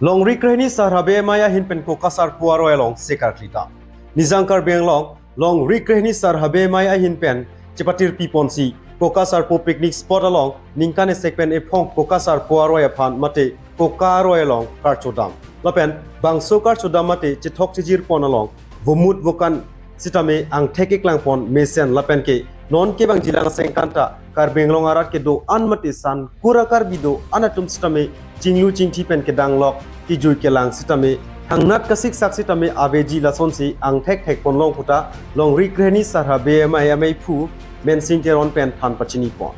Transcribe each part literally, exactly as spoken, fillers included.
Longri Krehini Sar Habe Amei ahin pen Koka Sarpo aroi along se karkli dam. Nijang Karbi Anglong, Longri Krehini Sar Habe Amei ahin pen chepatirpi ponsi Koka Sarpo picnic spot along ningkan esek pen ephong Koka Sarpo aroi aphan mate Koka aroi along karcho dam. Lapen bangso karcho dam mate chethok chejir pon along vomut vokan sitame angthek keklang pon mesen lapen ke non kevangji lang asengkan ta Karbi Anglong arat kedo-an mate san kura Karbi do-an atum sitame chinglu chingthi pen kedang lok kejui kelang sitame thangnat kasiksak sitame aveji lasonsi angthek thek pon long puta Longri Krehini Sar Habe Amei ameiphu Mensing Teron pen than pachini pon.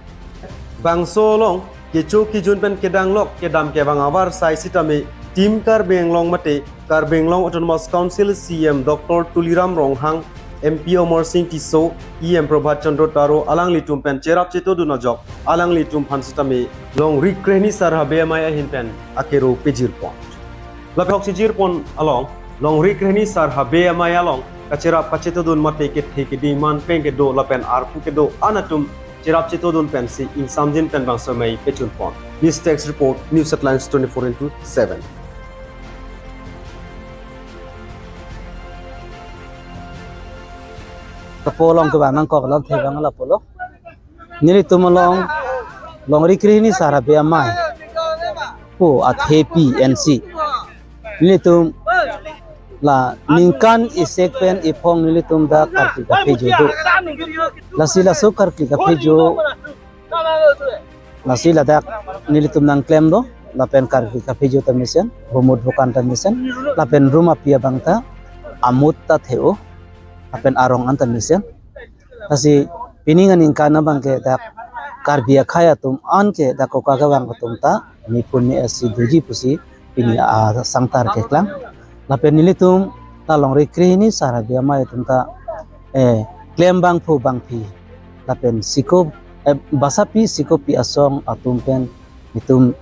Bangso along kecho kejun pen kedang lok kedam kevang avarsai sitame Team Karbi Anglong mate Karbi Anglong Autonomous Council C E M Doctor Tuliram Ronghang, M P Amarsing Tisso, E M Prabhat Chandra Taro alanglitum pen cherap chetodun ajok alanglitum aphan sitame Longri Krehini Sar Habe Amei ahin pen akero pejir pon. Lapen thok chejir pon along Longri Krehini Sar Habe Amei along kacherap kachetodun mate kethe kedi man pen kedo lapen arpu kedo-an atum cherap chetodun pensi ingsamjin pen bangso amei pechun pon. News Desk Report, News Headlines twenty-four into seven. Kapo along kevang nangkok along thevang lapulo. Nelitum along Longri Krehini Sar Habe Amei pu athepi ensi nelitum la ningkan esek pen ephong nelitum dak karkli kaphejo do. Lasi laso karkli kaphejo, lasi ladak nelitum nangklem do, lapen karkli kaphejo ta mesen, vomut vokan ta mesen, lapen rum api abang ta amut ta the-o, lapen arong an ta mesen. Lasi pining aningkan abang ke dak Karbi akhei atum an ke dak Koka kevang atum ta mipun mi esi doji pusi pini asangtar keklang. Lapen nelitum la Longri Krehini Sar Habe Amei atum ta, eh, klem bangphu bangphi lapen siko, eh, basapi sikopi asong atum pen nelitum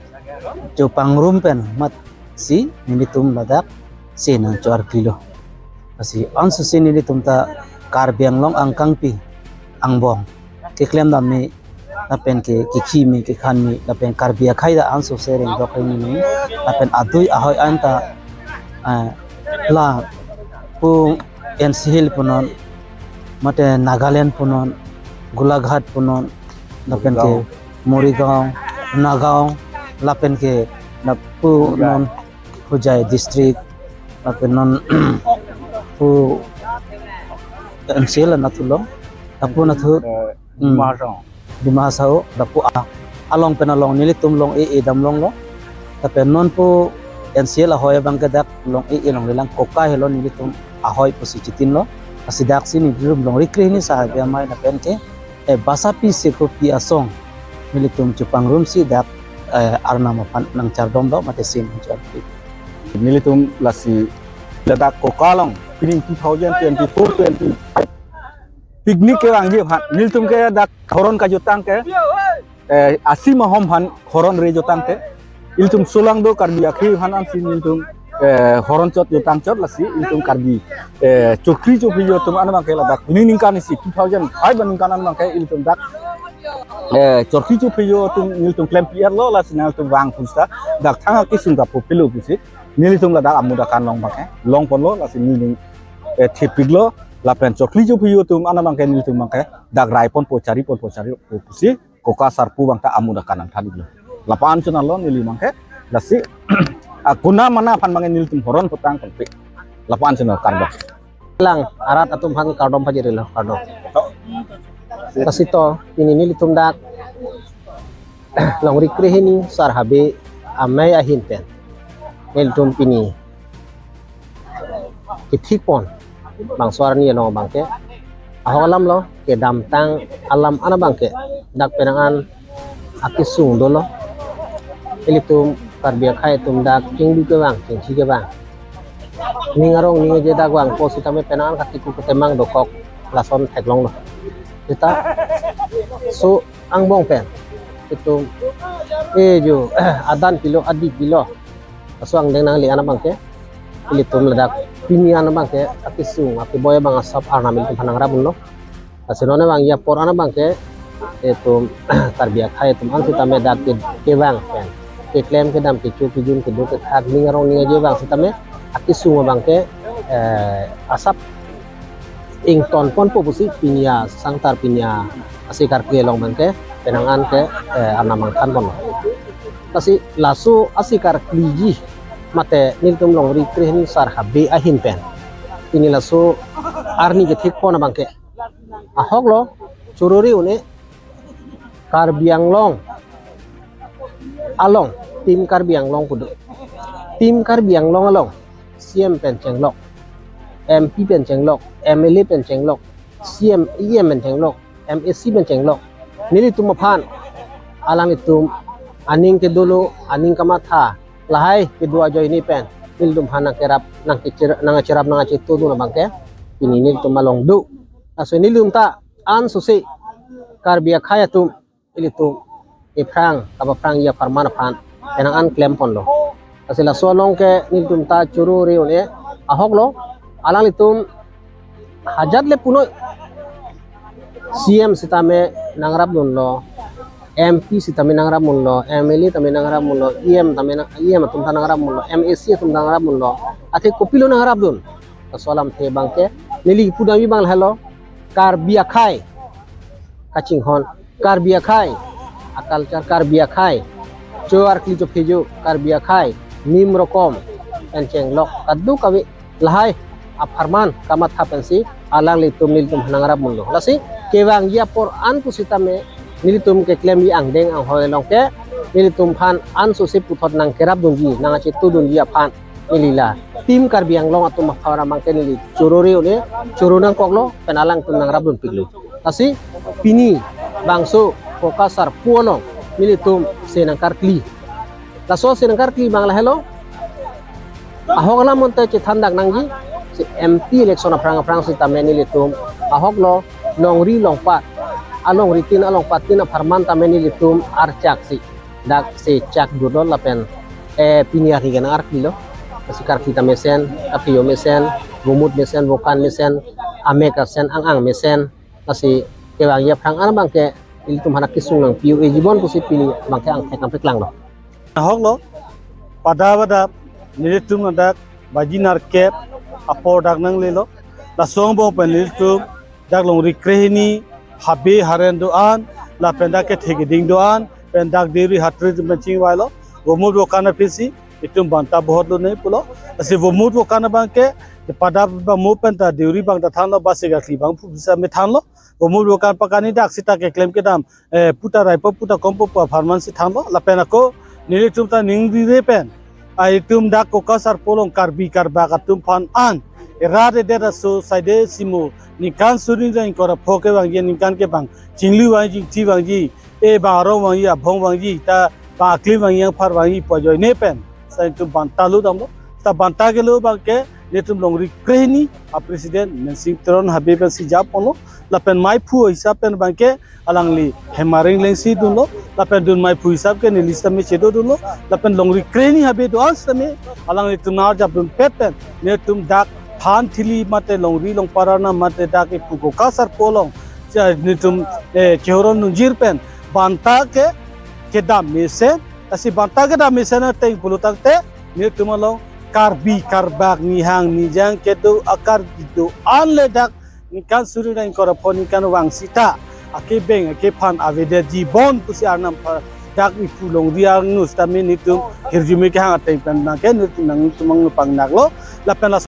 chopangrum pen matsi nelitum ladak se nangcho-arklilo. Lasi ansose nelitum ta Karbi Anglong angkangpi angbong keklem dam me lapen ke kekhi me kekhan me lapen Karbi akhei ta ansose rengdok rengni me lapen adui ahoi an ta, ah, lapu N C Hills punon mate Nagaland punon, Golaghat punon, lapen ke Morigaon, Nagaon, lapen ke lapu non Hojai district, lapen non pu N C L anatthu long, lapu anatthu, hmm, Dima Hasao. Dima Hasao, lapu a, along pen along nelitum long e-e dam longlo. Lapen non pu N C L ahoi abang ke dak long e-e longlelang, Koka helo nelitum ahoi pusi chitinlo. Lasi daksi nelitum Longri Krehini Sar Habe Amei lapen ke, eh, basapi sikopi asong nelitum chopangrumsi dak, eh, arnam aphan nangchardom do mate sim nangchardom. Nelitum lasi ladak Koka along pining two thousand twenty-four twenty-five picnic kevangji aphan nelitum ke dak horon kajutang ke, eh, asim ahom aphan horon re jutang ke. Ilitum solang do Karbi akhei aphan ansi nelitum, eh, horon chot jutang chot lasi ilitum Karbi, eh, chokri chophijo atum an abang ke ladak pining ningkan isi two thousand five aningkan an abang ke ilitum dak, eh, chokri chophijo atum nelitum klem P R lo lasi nangtum vang pusta dak thang akesung ta popilo pusi nelitum ladak amut akan long abang ke long ponlo lasi nelitum, eh, thepiklo lapen chokri chophijo atum an abang ke nelitum abang ke dak rai ponpo chari ponpo chari po pusi Koka Sarpo abang ta amut akan nangthan-iklo. Lapu-an chonanlo neli abang ke, lasi akuna mana aphan abang ke nelitum horon putang konpe. Lapu-an chonan kardom. Lang arat atum aphan kardom pajirilo, kardom. Lasi to pini nelitum dak Longri Krehini Sar Habe Amei ahin pen nelitum pini kethik pon bangso arni along abang ke ahok alam lo, kedamtang alam an abang ke dak penang an akesung dolo. Ilitum Karbi akhei atum dak chinglu kevang, chingthi kevang, ning arong ning eje dak vangpo sitame penang an katiku ketemang dokok lason theklonglo. Seta so angbong pen itum e jo adan pilo, adi pilo, laso angdeng nangle an abang ke ilitum ladak pini an abang ke akesung akeboi abang asap arnam ilitum aphan nangrap unlo. Lasi non abang ya apor an abang ke itum Karbi akhei atum an sitame dak ke kevang pen keklem kedam kecho kejun kedo kethak ning arong ning aje abang sitame akesung abang ke, eh, asap ingtonponpo pusi pini asangtar pini asi karkli along abang ke penang an ke, eh, arnam nangthanponlo. Lasi laso asi karkliji mate nelitum longri krehini sar habe ahin pen pini laso arni kethekpon abang ke ahoklo, choro-re un-e Karbi Anglong along, Team Karbi Anglong pu do. Team Karbi Anglong along C M pen chenglok, M P pen chenglok, M L A pen chenglok, C M, E M pen chenglok, M A C pen chenglok, nelitum aphan alanglitum aning kedolo, aning kamatha, lahai kedo ajoine pen nelitum aphan nangkerap, nangkecher-, nangcherap, nangchetongdun abang ke pini nelitum along do. Laso nelitum ta ansose Karbi akhei atum ilitum ephrang kapaphrangji apharman aphan penang an klemponlo. Lasi laso along ke nelitum ta choro-re un-e ahoklo, alanglitum hajat le punoi C M sitame nangrapdunlo, M P sitame nangrapdunlo, M L A tame nangrapdunlo, E M tame nang-, E M atum ta nangrapdunlo, M A C atum ta nangrapdunlo, athe kopilo nangrapdun? Laso alamthe abang ke neli pudamji abang lahelo, Karbi akhei kachinghon, Karbi akhei aculture, Karbi akhei cho-arkli chophejo, Karbi akhei nim rokom pen chenglok kadokave lahai apharman kamatha pensi alanglitum nelitum aphan nangrapdunlo. Lasi kevangji apor an pusitame nelitum keklemji angdeng anghoi along ke nelitum aphan ansose puthot nangkerapdunji, nangchetongdunji aphan neli la Team Karbi Anglong atum apharman abang ke neli choro-re un-e, choro nangkoklo, pen alangtum nangrapdunpiklo. Lasi pini bangso Koka Sarpo along nelitum se nangkarkli. Laso se nangkarkli abang lahelo, ahok alam ante chethandak nangji, si M P election aphrang aphrang sitame nelitum ahoklo, longri longpat, alongritin alongpatin apharman tame nelitum archak si dak se chak dolo lapen, eh, pini arni ke nang-arklilo. Lasi karkli ta mesen, kapiyo mesen, vomut mesen, vokan mesen, amek asen, ang-ang mesen. Lasi kevangji aphrang an abang ke ilitum aphan akesung nangpi-un-eji bon pusi pini abang ke angthek nangpaklanglo. Ahoklo, pada pada nelitum dak baji nerkep apor dak nanglelo. Laso angbong pen nelitum dak longri krehini habe haren do-an, lapen dak kethe keding do-an, pen dak deuri hatri atum pen chingvailo, vomut vokan aphi si itum banta bohot lone pulo. Lasi vomut vokan abang ke pada bamo pen ta deuri abang ta thanlo, ba se karkli abang pu bisa me thanlo. Vomut vokan pakani dak sita keklem kedam, eh, puta raipo puta kompo pu apharman si thanlo. Lapen ako nelitum ta ning rire pen, ah, itum dak Koka Sarpo along Karbi Karbak atum aphan an, erat edet aso saide simo ningkan suri ra ingkoi ra pho kevangji, ningkan kevang chinglu vangji, chingthi vangji, e ba arong vangji, abhong vangji, ta ba aklim vangji, angphar vangji pu ajoine pen sita itum banta lo damlo. Sita banta kelo abang ke nelitum longri krehini a president Mensing Teron habe pensi japonlo. Lapen maiphu hisap pen abang ke alangli Hemar Engleng si dunlo, lapen dun maiphu hisap ke neli sitame chedodunlo, lapen longri krehini habe do-an sitame alanglitum nang-arjapdunpet pen nelitum dak phan thili mate longri longpat arnam mate dak ephu Koka Sarpo along, cha nelitum, eh, chehoron dunjir pen banta ke kedam mesen, lasi banta kedam mesen ateng pulo tangte nelitum along Karbi Karbak nihang nijang kedo akarbi do-an le dak ningkan suri ra ingkoi ra pho ningkan vang sita akebeng akephan avedetji bon pusi arnam pha dak ephu longri arnu sitame nelitum hirjume kehang ateng pen abang ke nelitum nangtum angno pangnaklo. Lapen laso